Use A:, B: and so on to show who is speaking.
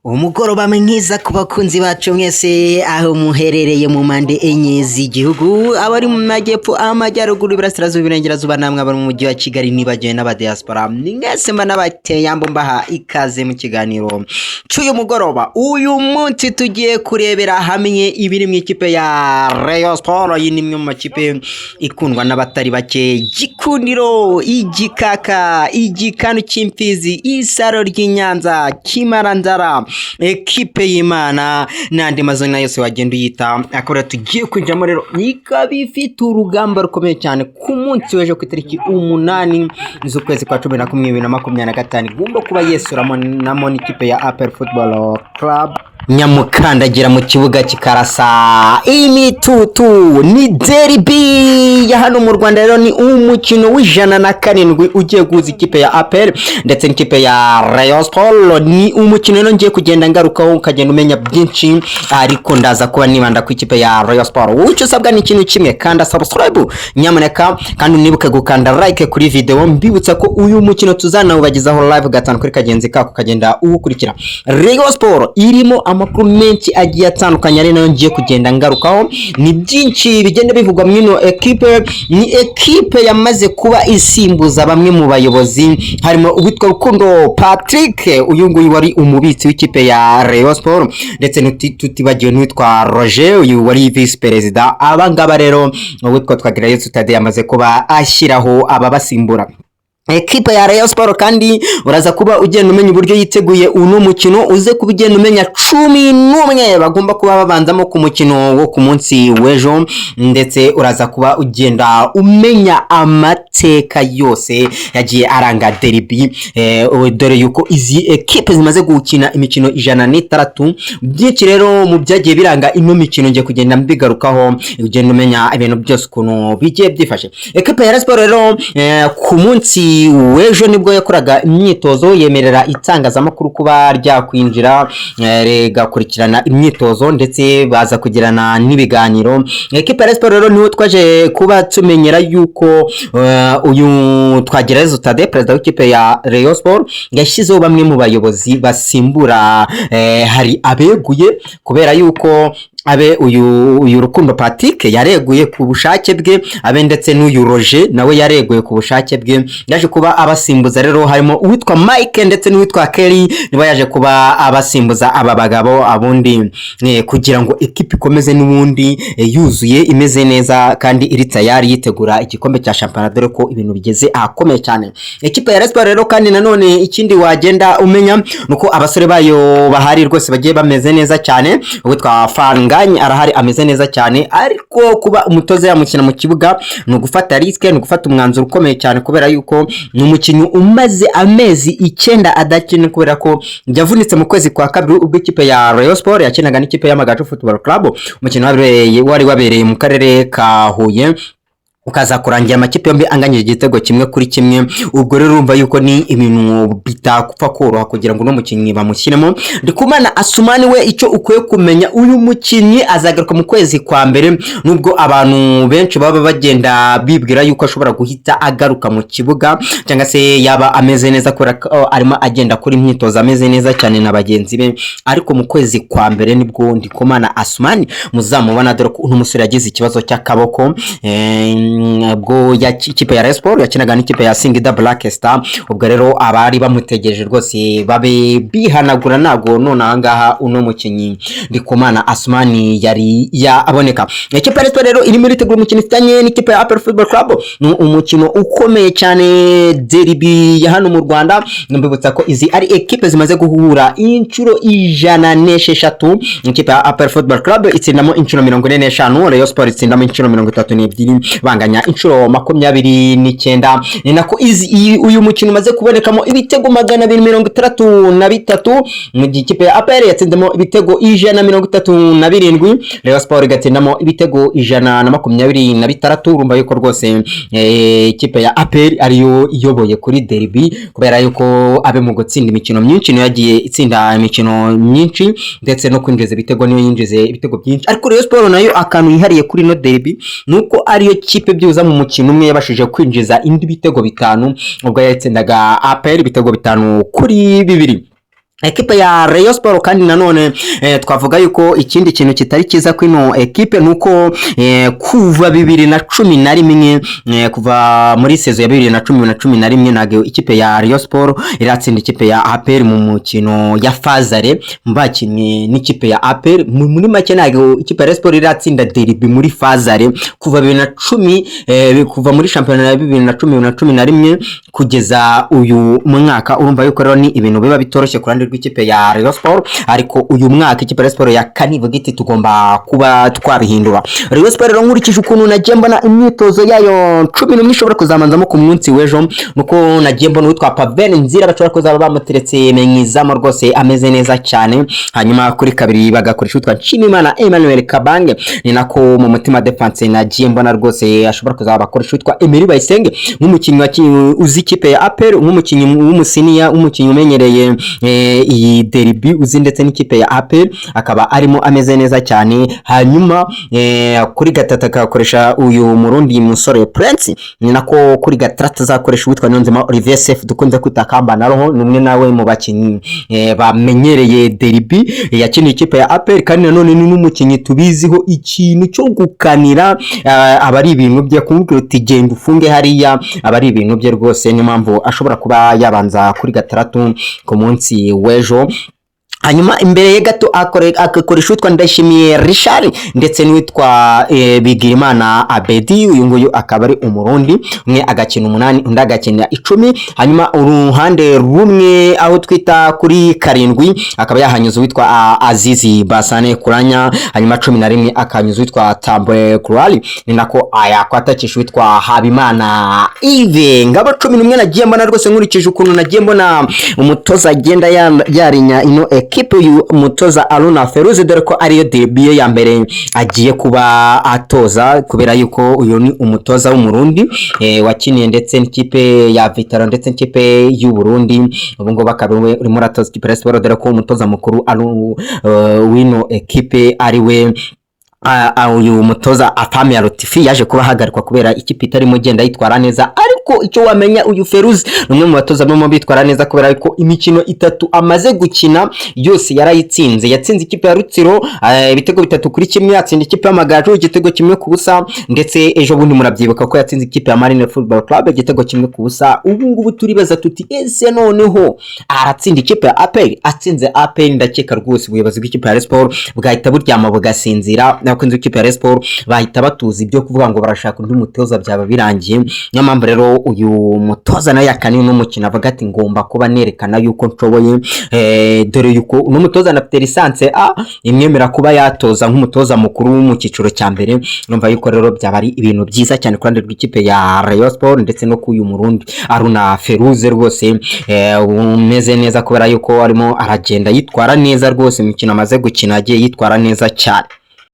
A: Umugoroba mwiza ku bakunzi bacu mwese aho muherereye mu mpande enye z'igihugu, abari mu majyepfo, amajyaruguru, iburasirazuba, iburengerazuba, namwe abari mu mujyi wa Kigali, nibagiwe n'abadiaspora, ni mwese mba nabateye yambo, mbaha ikaze mu kiganiro cy'uyu mugoroba. Uyu munsi tugiye kurebera hamwe ibiri mu ikipe ya Rayon Sport. Iyi ni imwe mu makipe ikundwa n'abatari bake, Gikundiro, Igikaka, Igikanu cy'Imfizi, Isaro ry'i Nyanza, Kimaranzara, ekipe y'Imana n'andi mazina yose wagenda uyita. Akaba tugiye kwinjiramo rero, ikaba ifite urugamba rukomeye cyane ku munsi w'ejo ku itariki 8 z'ukwezi kwa 11 2025, igomba kuba yesuramo namo n'ikipe ya APR Football Club, nyamukandagira mu kibuga kikarasa imitutu. Ni derby ya hano mu Rwanda. Rero ni umukino wa 107 ugiye guhuza ikipe ya APR ndetse n'ikipe ya Rayon Sport. Ni umukino rero ngiye kugenda ngarukaho, ukagenda umenya byinshi, ariko ndaza kuba nibanda ku ikipe ya Rayon Sport. Wowe icyo usabwa ni ikintu kimwe: kanda subscribe nyamuneka, kandi unibuke gukanda like kuri video. Mbibutsa ko uyu mukino tuzanawubagezaho live gatanu kuri kagenzi kako, ukagenda uwukurikira. Rayon Sport irimo amakuru menshi agiye atandukanye, ari nayo ngiye kugenda ngarukaho. Ni byinshi bigenda bivugwa muri ino ekipe. Ni ekipe yamaze kuba isimbuza bamwe mu bayobozi, harimo uwitwa Rukundo Patrick, uyu nguyu wari umubitsi w'ikipe ya Rayon Sport, ndetse tutibagiwe n'uwitwa Roger, uyu wari visi perezida. Aba ngaba rero, uwitwa Twagirayezu Thadée yamaze kuba ashyiraho ababasimbura. Ekipe ya Rayon Sport kandi uraza kuba ugenda umenya uburyo yiteguye uno mukino, uze kuba ugenda umenya 11 bagomba kuba babanzamo ku mukino wo ku munsi w'ejo, ndetse uraza kuba ugenda umenya amateka yose yagiye aranga derby, dore yuko izi ekipe zimaze gukina imikino 106. Byinshi rero mu byagiye biranga ino mikino ngiye kugenda mbigarukaho, ugenda umenya ibintu byose ukuntu bigiye byifashe. Ekipe ya Rayon Sport rero, ku munsi w'ejo nibwo yakoraga imyitozo, yemerera itangazamakuru kuba ryakwinjira, rigakurikirana imyitozo, ndetse baza kugirana n'ibiganiro. Ekipe ya Rayon Sport rero niho twaje kuba tumenyera yuko uyu Twagirayezu Thadée, perezida w'ikipe ya Rayon Sport, yashyizeho bamwe mu bayobozi basimbura, hari abeguye, kubera yuko abe uyu Rukundo Patrick yareguye ku bushake bwe, abe ndetse n'uyu Roger nawe yareguye ku bushake bwe. Yaje kuba abasimbuza rero harimo uwitwa Mike ndetse n'uwitwa Kelly, niba yaje kuba abasimbuza aba bagabo abundi, kugira ngo ekipe ikomeze n'ubundi yuzuye, imeze neza kandi iri tayari yitegura igikombe cya shampiyona, dore ko ibintu bigeze ahakomeye cyane. Ekipe ya Rayon Sport rero kandi nanone ikindi wagenda umenya nuko abasore bayo bahari rwose bagiye bameze neza cyane. Uwitwa Fangany arahari, ameze neza cyane, ariko kuba umutoza yamukina mu kibuga ni ugufata risque, ni ugufata umwanzuro ukomeye cyane, kubera yuko ni umukinnyi umaze amezi 9 adakina, kubera ko yavunitse mu kwezi kwa kabiri ubwo ikipe ya Rayon Sport yakinaga n'ikipe y'Amagaju Football Club, umukino wari wabereye mu karere ka Huye, ukaza kurangira amakipe yombi anganyije igitego 1-1. Ubwo rero urumva yuko ni ibintu bitapfa koroha kugira ngo uno mukinnyi bamushyiremo. Ndikumana Asumani we, icyo ukwiye kumenya, uyu mukinnyi azagaruka mu kwezi kwa mbere, nubwo abantu benshi baba bagenda bibwira yuko ashobora guhita agaruka mu kibuga cyangwa se yaba ameze neza, kubera ko arimo agenda akora imyitozo ameze neza cyane na bagenzi be, ariko mu kwezi kwa mbere nibwo Ndikumana Asumani muzamubona, dore ko uno musore yagize ikibazo cy'akaboko, ubwo ikipe ya Rayon Sport yakinaga n'ikipe ya Singida Black Star. Ubwo rero abari bamutegereje rwose babe bihanagura, ntabwo none ahangaha uno mukinnyi Ndikumana Asumani yari yaboneka. Ikipe ya Rayon Sport rero irimo iritegura umukino ifitanye n'ikipe ya APR Football Club. Ni umukino ukomeye cyane, derby ya hano mu Rwanda. Mbibutsa ko izi ari ekipe zimaze guhura inshuro 106. Ikipe ya APR Football Club itsindamo inshuro 45, Rayon Sport itsindamo inshuro 32, banganya inshuro 29. Ni nako uyu mukino umaze kubonekamo ibitego 263, mu gihe ikipe ya APR yatsinzemo ibitego 137, Rayon Sport igatsindamo ibitego 126. Urumva yuko rwose ikipe ya APR ariyo iyoboye kuri derby, kubera yuko abe mu gutsinda imikino myinshi niyo yagiye itsinda imikino myinshi, ndetse no kwinjiza ibitego niyo yinjize ibitego byinshi. Ariko Rayon Sport nayo akantu yihariye kuri ino derby ni uko ariyo kipe byibuza mu mukino umwe yabashije kwinjiza indi bitego bitanu, ubwo yatsindaga APR ibitego 5-2. Ekipe ya Rayon Sport kandi nanone twavuga yuko ikindi kintu kitari cyiza kwino ekipe nuko kuva 2011, kuva muri saison ya 2010 na 11, ntabwo ikipe ya Rayon Sport iratsinda ikipe ya APR mu mukino ya phase aller bakinnye n'ikipe ya APR. Muri make, ntabwo ikipe ya Rayon Sport iratsinda derby muri phase aller kuva 2010, kuva muri shampiyona ya 2010 na 11 kugeza uyu mwaka. Urumva yuko rero ni ibintu biba bitoroshye ku ruhande rw'ikipe ya Rayon Sport, ariko uyu mwaka ikipe ya Rayon Sport ya kane ivuga iti: "Tugomba kuba twabihindura." Rayon Sport rero, nkurikije ukuntu nagiye mbona imyitozo yayo 11 ishobora kuzamanzamo ku munsi w'ejo, nuko nagiye mbona uwitwa Pavel Nzira bashobora kuzaba bamuteretse mu izamu rwose ameze neza cyane, hanyuma kuri kabiri bagakoresha uwitwa Nshimiyimana Emmanuel Kabange. Ni nako mu mutima defense nagiye mbona rwose ashobora kuzaba akoresha uwitwa Emery Bayisenge, nk'umukinnyi uzi ikipe ya APR, nk'umukinnyi w'umusiniya, nk'umukinnyi umenyereye iyi derby, uzi ndetse n'ikipe ya APR, akaba arimo ameze neza cyane. Hanyuma kuri gatatu akakoresha uyu Murundi musore Prince. Ni nako kuri gatandatu azakoresha uwitwa Niyonzima Olivier Sefu dukunze kwita Kamba na Roho, ni umwe nawe mu bakinnyi bamenyereye derby, yakiniye ikipe ya APR, kandi nanone ni n'umukinnyi tubiziho ikintu cyo gukanira, aba ari ibintu bye. Kumubwira uti: "Genda ufunge hariya", aba ari ibintu bye rwose. Niyo mpamvu ashobora kuba yabanza kuri gatandatu ku munsi w'ejo. Hanyuma imbere ye gato agakoresha uwitwa Ndayishimiye Richard ndetse n'uwitwa Bigirimana Abedi, uyu nguyu akaba ari Umurundi, umwe agakina 8, undi agakina 10. Hanyuma uruhande rumwe, aho twita kuri karindwi, akaba yahanyuza uwitwa Azizi Basane Kuranya, hanyuma 11 akanyuza uwitwa Tambwe Kurali, ni nako yakwatakisha uwitwa Habimana Yves. Ngabo 11 nagiye mbona rwose, nkurikije ukuntu nagiye mbona umutoza agenda yarinya ino ekipe, uyu mutoza Aruna Feruze, dore ko ariyo derby ye ya mbere agiye kuba atoza, kubera yuko uyu ni umutoza w'Umurundi wakiniye ndetse n'ikipe ya Vital'O ndetse n'ikipe y'u Burundi. Ubu ngubu akaba we urimo uratoza ikipe ya Sport, dore ko umutoza mukuru ari w'ino ekipe ari we uyu mutoza Afhamia Lotfi yaje kuba ahagarikwa kubera ikipe itarimo igenda yitwara neza. Ariko icyo wamenya, uyu Feruzi ni umwe mu batoza barimo bitwara neza, kubera ko imikino itatu amaze gukina yose yarayitsinze. Yatsinze ikipe ya Rutsiro ibitego 3-1, atsinda ikipe y'Amagaju igitego 1-0, ndetse ejo bundi murabyibuka ko yatsinze ikipe ya Marine Football Club igitego 1-0. Ubu ngubu turibaza tuti: "Ese noneho aratsinda ikipe ya APR?" Atsinze APR, ndakeka rwose ubuyobozi bw'ikipe ya Rayon Sport bwahita buryama bugasinzira, n'abakunzi b'ikipe ya Rayon Sport bahita batuza, ibyo kuvuga ngo barashaka undi mutoza byaba birangiye. Niyo mpamvu rero uyu mutoza nawe yakaniye n'umukino avuga ati: "Ngomba kuba nerekana yuko nshoboye", dore yuko uno mutoza anafite licence A imwemera kuba yatoza nk'umutoza mukuru mu cyiciro cya mbere. Urumva yuko rero byaba ari ibintu byiza cyane ku ruhande rw'ikipe ya Rayon Sport ndetse no k'uyu Murundi Aruna Feruze rwose umeze neza, kubera yuko arimo aragenda yitwara neza rwose. Imikino amaze gukina agiye yitwara neza cyane.